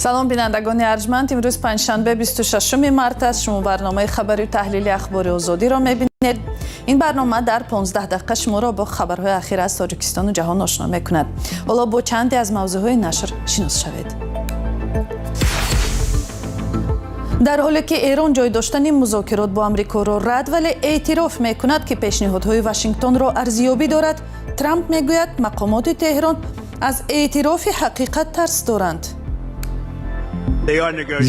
Салом, бинандагони арҷманд. Имрӯз панҷшанбе, 26 март аст. Шумо барномаи хабарию таҳлили Ахбори Озодиро мебинед. Ин барнома дар 15 дақиқа шуморо бо хабарҳои ахир аз Тоҷикистону ҷаҳон ошно мекунад. Ҳоло бо чанде аз мавзӯъҳои нашр шинос шавед. Дар ҳоле ки Эрон ҷой доштани музокирот бо Амрикоро рад, вале эътироф мекунад, ки пешниҳодҳои Вашингтонро арзёбӣ дорад, Трамп мегӯяд, мақомоти Теҳрон аз эътирофи ҳақиқат тарс доранд.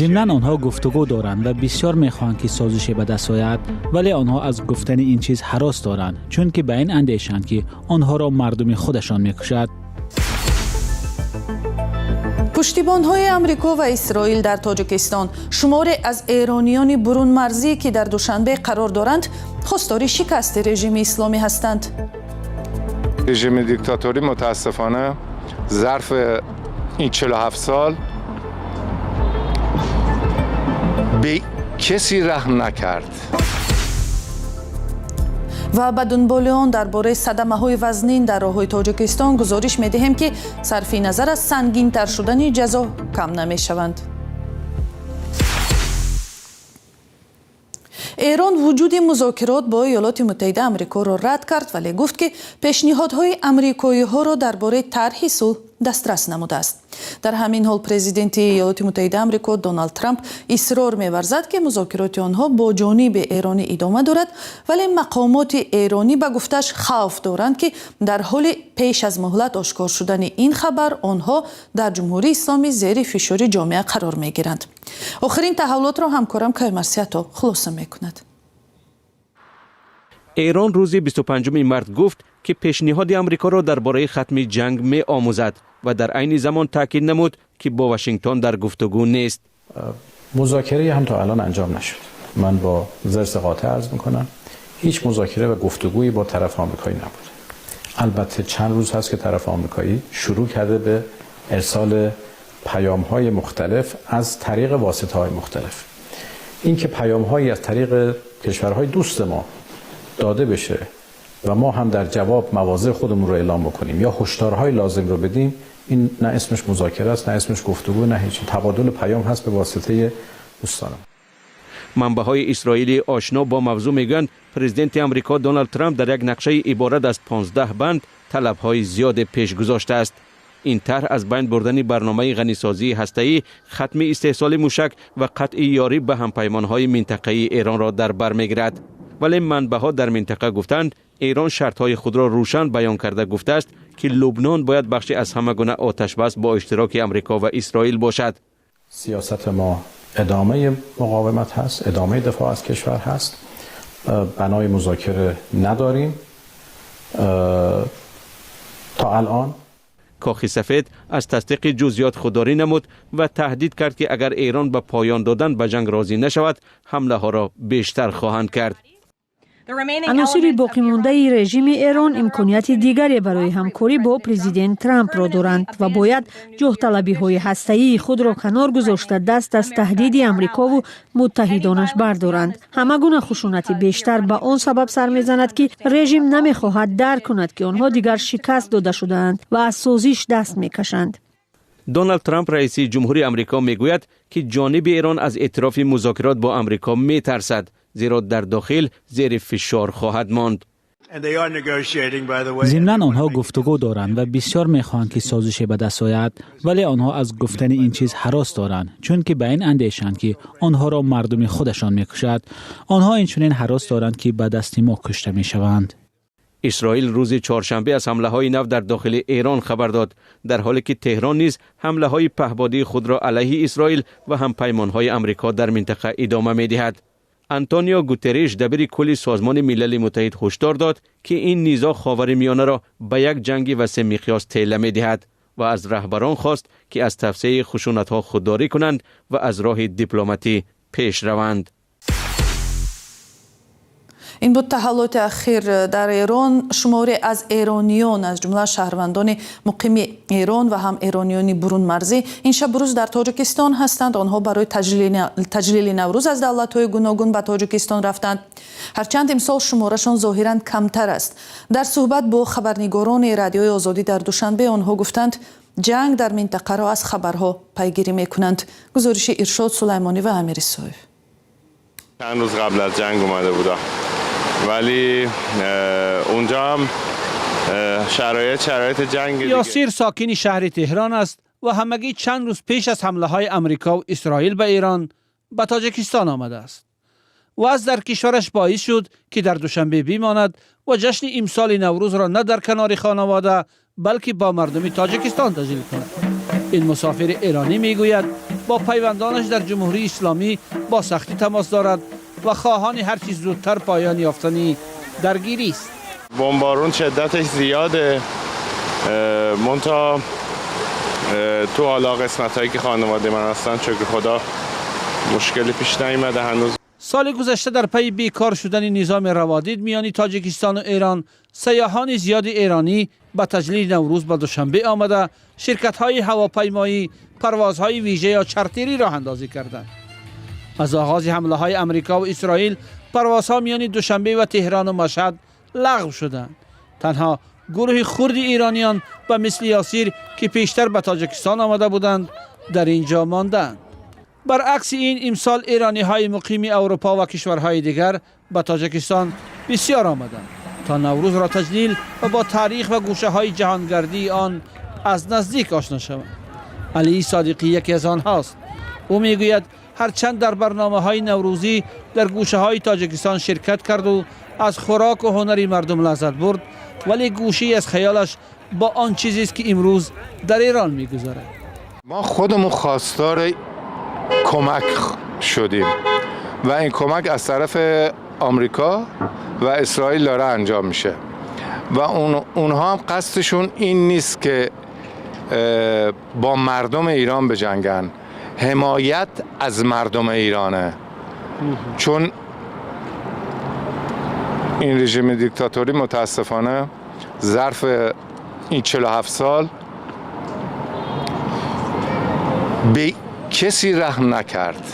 Зимнан, онҳо гуфтугӯ доранд ва бисёр мехоҳанд, ки созише ба даст ояд, вале онҳо аз гуфтани ин чиз ҳарос доранд, чунки ба ин андешанд, ки онҳоро мардуми худашон мекушад. Пуштибонҳои Амрико ва Исроил дар Тоҷикистон, шуморе аз эрониёни бурунмарзӣ, ки дар Душанбе қарор доранд, хостори шикасти режими исломӣ ҳастанд. Режими диктаторӣ, мутаассифона, зарфи ин 47 сол ба касе раҳм накард. Ва ба дунболи он дар бораи садамаҳои вазнин дар роҳҳои Тоҷикистон гузориш медиҳем, ки сарфи назар аз сангинтар шудани ҷазо кам намешаванд. Эрон вуҷуди музокирот бо Иёлоти Муттаҳида Амрикоро рад кард, вале гуфт, ки пешниҳодҳои амрикоиҳоро дар бораи тарҳи сулҳ дастрас намудааст. Дар ҳамин ҳол, президенти Иёлоти Муттаҳида Амрико Доналд Трамп исрор меварзад, ки музокироти онҳо бо ҷониби эронӣ идома дорад, вале мақомоти эронӣ, ба гуфташ, хавф доранд, ки дар ҳоли пеш аз муҳлат ошкор шудани ин хабар онҳо дар Ҷумҳурии Исломӣ зери фишори ҷомеа қарор мегиранд. Охирин таҳаввулотро ҳамкорам Каюмарс Ато хулоса мекунад. Эрон рӯзи 25 март гуфт, ки пешниҳоди Амрикоро дар бораи хатми ҷанг меомӯзад ва дар айни замон таъкид намуд, ки бо Вашингтон дар гуфтугӯ нест. مذاکره هم تا الان انجام نشد. من با ضرس قاطع عرض میکنم، هیچ مذاکره و گفتگویی با طرف آمریکایی نبود. البته چند روز هست که طرف آمریکایی شروع کرده به ارسال پیام های مختلف از طریق واسطه های مختلف. اینکه پیام هایی از طریق کشورهای دوست ما داده بشه و ما هم در جواب مواضع خودمون رو اعلام بکنیم یا هشدارهای لازم رو بدیم، این نه اسمش مذاکره است، نه اسمش گفتگو، نه هیچ. تبادل پیام هست به واسطه دوستانم. Манбаъҳои исроилии ошно бо мавзӯъ мегӯянд, президенти Амрико Доналд Трамп дар як нақшаи иборат аз 15 банд талабҳои зиёде пеш гузоштааст. Ин тарҳ аз байн бурдани барномаи ғанисозии ҳастаӣ, хатми истеҳсоли мушак ва қатъи ёрӣ ба ҳампаймонҳои минтақаии Эронро дар бар мегирад. Вале манбаъҳо дар минтақа гуфтанд, Эрон шартҳои худро рӯшан баён карда гуфтааст, ки Лубнон бояд бахше аз ҳама гуна оташбас бо иштироки Амрико ва Исроил бошад. سیاست ما ادامه مقاومت هست، ادامه دفاع از کشور هست. بنای مذاکره نداریم تا الان. Кохи Сафед аз тасдиқи ҷузъиёт худдорӣ намуд ва таҳдид кард, ки агар Эрон ба поён додан ба ҷанг розӣ нашавад, ҳамлаҳоро бештар хоҳанд кард. Аносири боқимондаи режими Эрон имконияти дигаре барои ҳамкорӣ бо президент Трампро доранд ва бояд ҷоҳталабиҳои ҳастаии худро канор гузошта, даст аз таҳдиди Амрикову муттаҳидонаш бардоранд. Ҳама гуна хушунати бештар ба он сабаб сар мезанад, ки режим намехоҳад дарк кунад, ки онҳо дигар шикаст дода шудаанд ва аз созиш даст мекашанд. Доналд Трамп, раиси ҷумҳури Амрико, мегӯяд, ки ҷониби Эрон аз эътирофи музокирот бо Амрико метарсад, зеро дар дохил зери фишор хоҳад монд. Зимнан, онҳо гуфтугӯ доранд ва бисёр мехоҳанд, ки созише ба даст ояд, вале онҳо аз гуфтани ин чиз ҳарос доранд, чунки ба ин андешанд, ки онҳоро мардуми худашон мекушад. Онҳо инчунин ҳарос доранд, ки ба дасти мо кушта мешаванд. Исроил рӯзи чоршанбе аз ҳамлаҳои нав дар дохили Эрон хабар дод, дар ҳоле ки Теҳрон низ ҳамлаҳои паҳбодии худро алайҳи Исроил ва ҳампаймонҳои Амрико дар минтақа идома медиҳад. Антонио Гутерриш, дабири кулли Созмони Милали Муттаҳид, ҳушдор дод, ки ин низоъ Ховари Миёнаро ба як ҷанги васеъмиқёс тела медиҳад ва аз раҳбарон хост, ки аз тавсеаи хушунатҳо худдорӣ кунанд ва аз роҳи дипломатӣ пеш раванд. Ин буд таҳаввулоти ахир дар Эрон. Шуморе аз эрониён, аз ҷумла шаҳрвандони муқими Эрон ва ҳам эрониёни бурунмарзӣ, ин шабу рӯз дар Тоҷикистон ҳастанд. Онҳо барои таҷлили Наврӯз аз давлатҳои гуногун ба Тоҷикистон рафтанд, ҳарчанд имсол шуморашон зоҳиран камтар аст. Дар суҳбат бо хабарнигорони Радиои Озодӣ дар Душанбе онҳо гуфтанд, Ҷанг дар минтақаро аз хабарҳо пайгирӣ мекунанд. Гузориши Иршод Сулаймонӣ ва Амир Исоев. چند روز قبل از جنگ اومده بودم، ولی اونجا هم شرایط شرایط جنگ. یاسیر ساکن شهر تهران است و همگی چند روز پیش از حمله های امریکا و اسرائیل به ایران به تاجیکستان آمده است. وضع در کشورش باعث شد که در دوشنبه بماند و جشن امسال نوروز را نه در کنار خانواده، بلکه با مردم تاجیکستان تجلیل کند. این مسافر ایرانی میگوید با پیوندانش در جمهوری اسلامی با سختی تماس دارد و خواهان هر چیز زودتر پایان یافتن درگیری است. بمبارون شدتش زیاده، منتها تو حالا قسمت هایی که خانواده من هستن، شکر خدا مشکلی پیش نیومده هنوز. سال گذشته در پی بیکار شدن نظام روادید میان تاجیکستان و ایران، سیاحان زیاد ایرانی به تجلیل نوروز به دوشنبه آمده، شرکت های هواپیمایی پروازهای ویژه یا چارتری راه اندازی کردند. از آغاز حمله های امریکا و اسرائیل، پروازها میان دوشنبه و تهران و مشهد لغو شدند. تنها گروه خرد ایرانیان و مثل یاسیر که پیشتر به تاجیکستان آمده بودند، در اینجا ماندند. برعکس این، امسال ایرانی های مقیم اروپا و کشورهای دیگر به تاجیکستان بسیار آمدند تا نوروز را تجلیل و با تاریخ و گوشه های جهانگردی آن از نزدیک آشنا شوند. علی صادقی یکی از آنهاست. او میگوید هرچند در برنامه های نوروزی در گوشه های تاجیکستان شرکت کرد و از خوراک و هنر مردم لذت برد، ولی گوشه از خیالش با آن چیزی است که امروز در ایران میگذرد. ما خودمون خواستار کمک شدیم و این کمک از طرف آمریکا و اسرائیل داره انجام میشه و اونها هم قصدشون این نیست که با مردم ایران بجنگن، حمایت از مردم ایرانه، چون این رژیم دیکتاتوری متاسفانه ظرف این 47 سال به کسی رحم نکرد.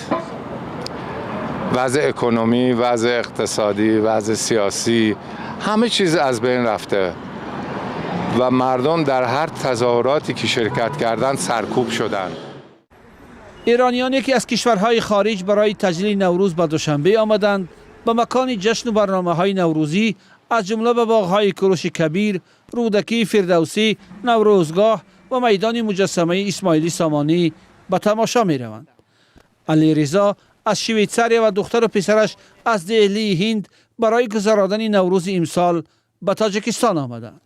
وضع economy، وضع اقتصادی، وضع سیاسی، همه چیز از بین رفته و مردم در هر تظاهراتی که شرکت کردن سرکوب شدن. ایرانیانی که از کشورهای خارج برای تجلیل نوروز به دوشنبه آمدند، به مکان جشن و برنامه های نوروزی، از جمله به باغهای کوروش کبیر، رودکی، فردوسی، نوروزگاه و میدان مجسمه اسماعیلی سامانی به تماشا می روند. علی رضا از شویتساریا و دختر و پسرش از دهلی هند برای گذراندن نوروز امسال به تاجیکستان آمدند.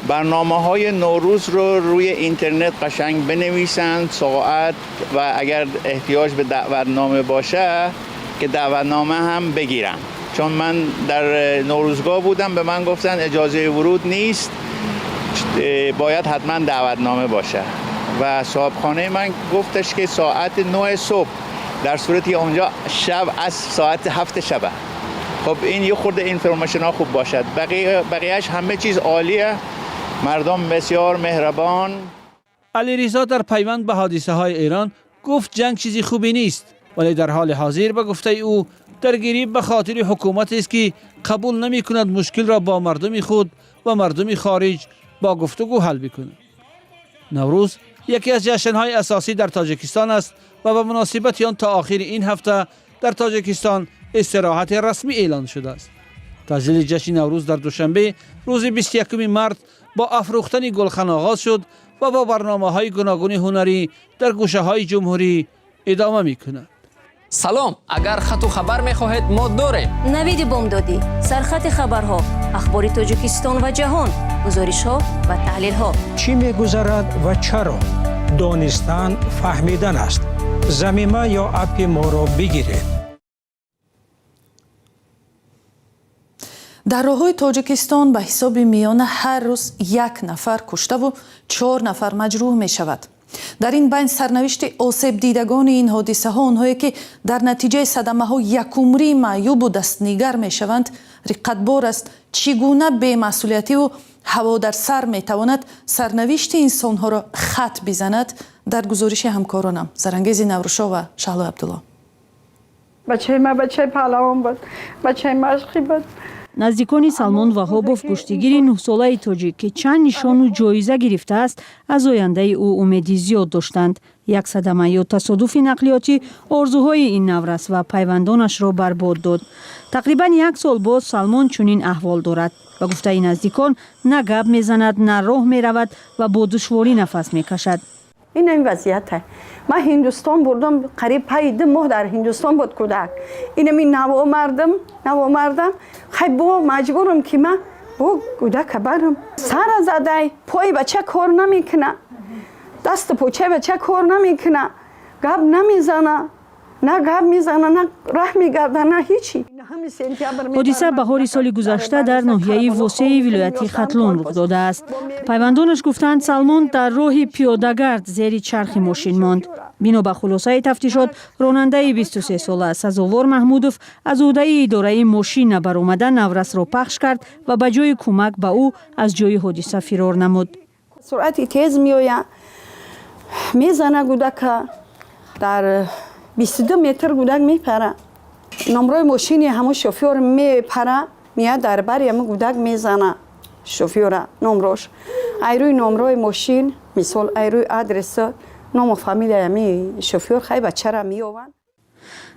برنامه های نوروز رو روی اینترنت قشنگ بنویسند، ساعت، و اگر احتیاج به دعوتنامه باشه که دعوتنامه هم بگیرن، چون من در نوروزگاه بودم، به من گفتن اجازه ورود نیست، باید حتما دعوتنامه باشه و صاحبخانه من گفتش که ساعت 9 صبح، در صورتی اونجا شب از ساعت 7 شبه. خب این یه خورده information ها خوب باشد، بقیهش همه چیز عالیه، مردم بسیار مهربان. علیرضا در پیوند به حادثه های ایران گفت جنگ چیزی خوبی نیست، ولی در حال حاضر به گفته او درگیری به خاطر حکومت است که قبول نمی کند مشکل را با مردم خود و مردم خارج با گفتگو حل بکند. نوروز یکی از جشن‌های اساسی در تاجیکستان است و به مناسبت آن تا آخر این هفته در تاجیکستان استراحت رسمی اعلان شده است. تجلیل جشن نوروز در دوشنبه روز 21 مارت با افروختن گلخن آغاز شد و با برنامه های گوناگون هنری در گوشه های جمهوری ادامه می کند. سلام، اگر خط و خبر میخواهید، ما داریم. نوید بامدادی، سرخط خبرها، اخبار تاجیکستان و جهان، گزارش ها و تحلیل ها. چی میگذرد و چرا؟ دانستن فهمیدن است. замима ё аппи моро бигиред. Дар роҳҳои Тоҷикистон ба ҳисоби миёна ҳар рӯз як нафар куштаву чор нафар маҷрӯҳ мешавад. Дар ин байн сарнавишти осебдидагони ин ҳодисаҳо, онҳое ки дар натиҷаи садамаҳо якумрӣ маъюбу дастнигар мешаванд, риққатбор аст. Чӣ гуна бемасъулиятиву ҳаво дар сар метавонад сарнавишти инсонҳоро хат бизанад? Дар гузориши ҳамкоронам Зарангези Наврӯшо ва Шаҳло Абдулло. Бачаи ман бачаи паҳлавон буд, бачаи машқӣ буд. Наздикони Салмон Ваҳобов, гӯштигири 9-солаи тоҷик, ки чанд нишону ҷоиза гирифтааст, аз ояндаи ӯ умеди зиёд доштанд. Як садама ё тасодуфи нақлиётӣ орзуҳои ин наврас ва пайвандонашро барбод дод. Тақрибан як сол боз Салмон чунин аҳвол дорад. Ба гуфтаи наздикон, на гап мезанад, на роҳ меравад ва бо душворӣ нафас мекашад. Ин ин вазъияте. Ман Ҳиндустон бурдам, қариб 5 моҳ дар Ҳиндустон буд кӯдак. Инами нав омардам. Хай, бо маҷбурам, ки ман бо кӯдака барам. Сара задай, пои бача кор намекуна, дасту почаи бача кор намекуна, гап намезана, на гап мезана, на раҳ мегарда, на ҳичи. Ҳодиса баҳори соли гузашта дар ноҳияи Восеи вилояти Хатлон рух додааст. Пайвандонаш гуфтанд, Салмон дар роҳи пиёдагард зери чархи мошин монд. Бино ба хулосаи тафтишот, ронандаи 23-сола Сазовор Маҳмудов аз ӯҳдаи идораи мошин набаромада, наврасро пахш кард ва ба ҷои кӯмак ба ӯ аз ҷои ҳодиса фирор намуд. Суръати тез меояд, мезана гудака, дар 22 метр гудак мепара. Номрои мошини ҳамон шофёр мепара, меяд, дар бари ҳамон гудак мезана шофёра. Номрош айрӯи номрои мошин, мисол, айрӯи адреса, ному фамилияи ҳами шофёр, хай, бачара меёванд.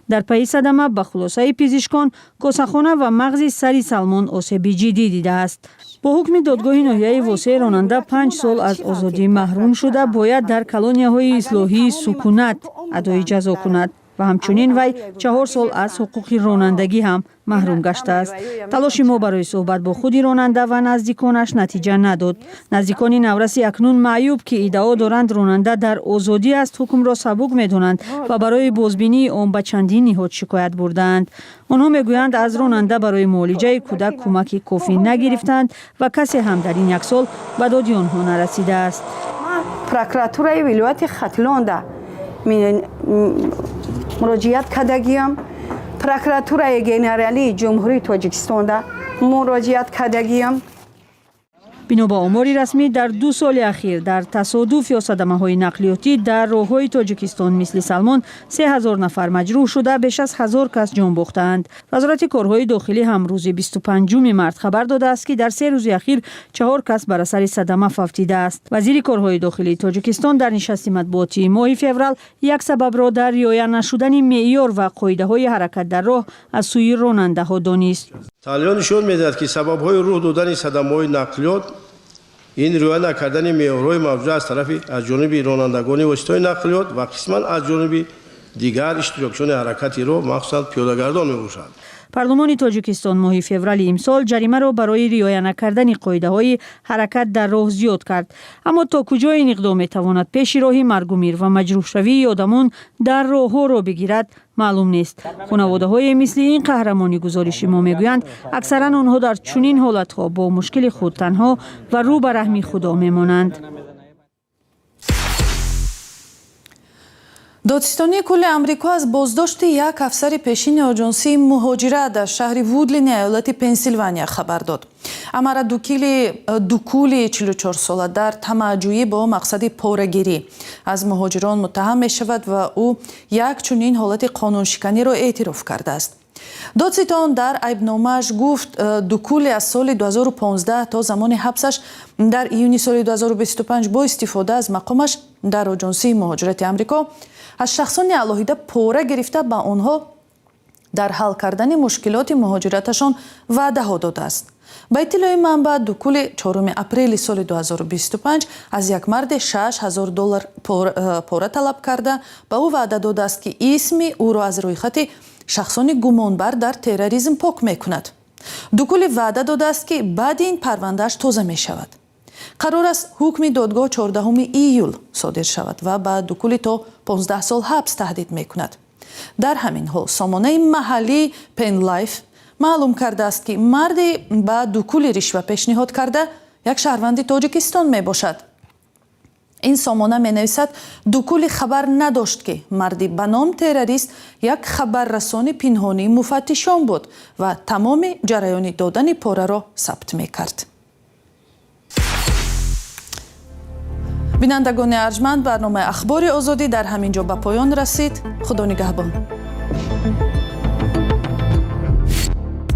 Дар пайи садама, ба хулосаи пизишкон, косахона ва мағзи сари Салмон осеби ҷиддӣ дидааст. Бо ҳукми додгоҳи ноҳияи Восеъ, ронанда 5 сол аз озодӣ маҳрум шуда, бояд дар колонияҳои ислоҳии сукунат адои ҷазо кунад ва ҳамчунин вай 4 сол аз ҳуқуқи ронандагӣ ҳам маҳрум гаштааст. Талоши мо барои суҳбат бо худи ронанда ва наздиконаш натиҷа надод. Наздикони навраси акнун маъюб, ки иддао доранд, ронанда дар озодӣ аст, ҳукмро сабук медонанд ва барои бозбинии он ба чандин ниҳод шикоят бурдаанд. Онҳо мегӯянд, аз ронанда барои муолиҷаи кӯдак кӯмаки кофӣ нагирифтанд ва касе ҳам дар ин як сол ба доди онҳо нарасидааст. Прокуратураи вилояти Хатлонда муроҷиат кардагиам, прокуратураи генералии Ҷумҳурии Тоҷикистонда муроҷиат кардагиам. Бино ба омори расмӣ, дар 2 соли ахир дар тасодуф ё садамаҳои нақлиётӣ дар роҳҳои Тоҷикистон мисли Салмон 3000 нафар маҷрӯҳ шуда, беш аз 1000 кас ҷон бохтаанд. Вазорати корҳои дохилӣ ҳам рӯзи 25 март хабар додааст, ки дар 3 рӯзи ахир чаҳор кас бар асари садама фавтидааст. Вазири корҳои дохилии Тоҷикистон дар нишасти матбуотии моҳи феврал як сабабро дар риоя нашудани меъёр ва қоидаҳои ҳаракат дар роҳ аз сӯи ронандаҳо донист. Таҳлилҳо нишон медиҳад, ки сабабҳои рух додани садамаҳои нақлиёт ин риоя накардани меъёрҳои мавҷуда аз тарафи аз ҷониби ронандагони воситаҳои нақлиёт ва қисман аз ҷониби дигар иштирокчиёни ҳаракати роҳ, махсусан пиёдагардон мебошад. Парлумони Тоҷикистон моҳи феврали имсол ҷаримаро барои риоя накардани қоидаҳои ҳаракат дар роҳ зиёд кард. Аммо то куҷо ин иқдом метавонад пеши роҳи маргумир ва маҷрӯҳшавии одамон дар роҳҳоро бигирад, маълум нест. Хонаводаҳое мисли ин қаҳрамони гузориши мо мегӯянд, аксаран онҳо дар чунин ҳолатҳо бо мушкили худ танҳо ва рӯ ба раҳми Худо мемонанд. Додситонии кулли Амрико аз боздошти як афсари пешини оҷонсии муҳоҷират дар шаҳри Вудлини иёлати Пенсилвания хабар дод. Амара Дукули 44-сола дар тамаъҷӯӣ бо мақсади порагирӣ аз муҳоҷирон муттаҳам мешавад ва ӯ як чунин ҳолати қонуншиканиро эътироф кардааст. Додситон дар айбномааш гуфт, Дукули аз соли 2015 то замони ҳабсаш дар июни соли 2025 бо истифода аз мақомаш дар оҷонсии муҳоҷирати Амрико аз шахсони алоҳида пора гирифта, ба онҳо дар ҳал кардани мушкилоти муҳоҷираташон ваъдаҳо додааст. Ба иттилои манбаъ, Дукули 4 апрели соли 2025 аз як марде 6000 доллар пора талаб карда, ба ӯ ваъда додааст, ки исми ӯро аз рӯйхати шахсони гумонбар дар терроризм пок мекунад. Дукули ваъда додааст, ки баъди ин парвандааш тоза мешавад. Қарор аст, ҳукми додгоҳ 14 июл содир шавад ва ба Дукули то 15 сол ҳабс таҳдид мекунад. Дар ҳамин ҳол, сомонаи маҳаллии Пенлайф маълум кардааст, ки марде ба Дукули ришва пешниҳод карда як шаҳрванди Тоҷикистон мебошад. Ин сомона менависад, Дукули хабар надошт, ки марди ба ном террорист як хабаррасони пинҳонии муфаттишон буд ва тамоми ҷараёни додани пораро сабт мекард. Бинандагони арҷманд, барномаи Ахбори Озодӣ дар ҳамин ҷо ба поён расид. Худо нигаҳбон.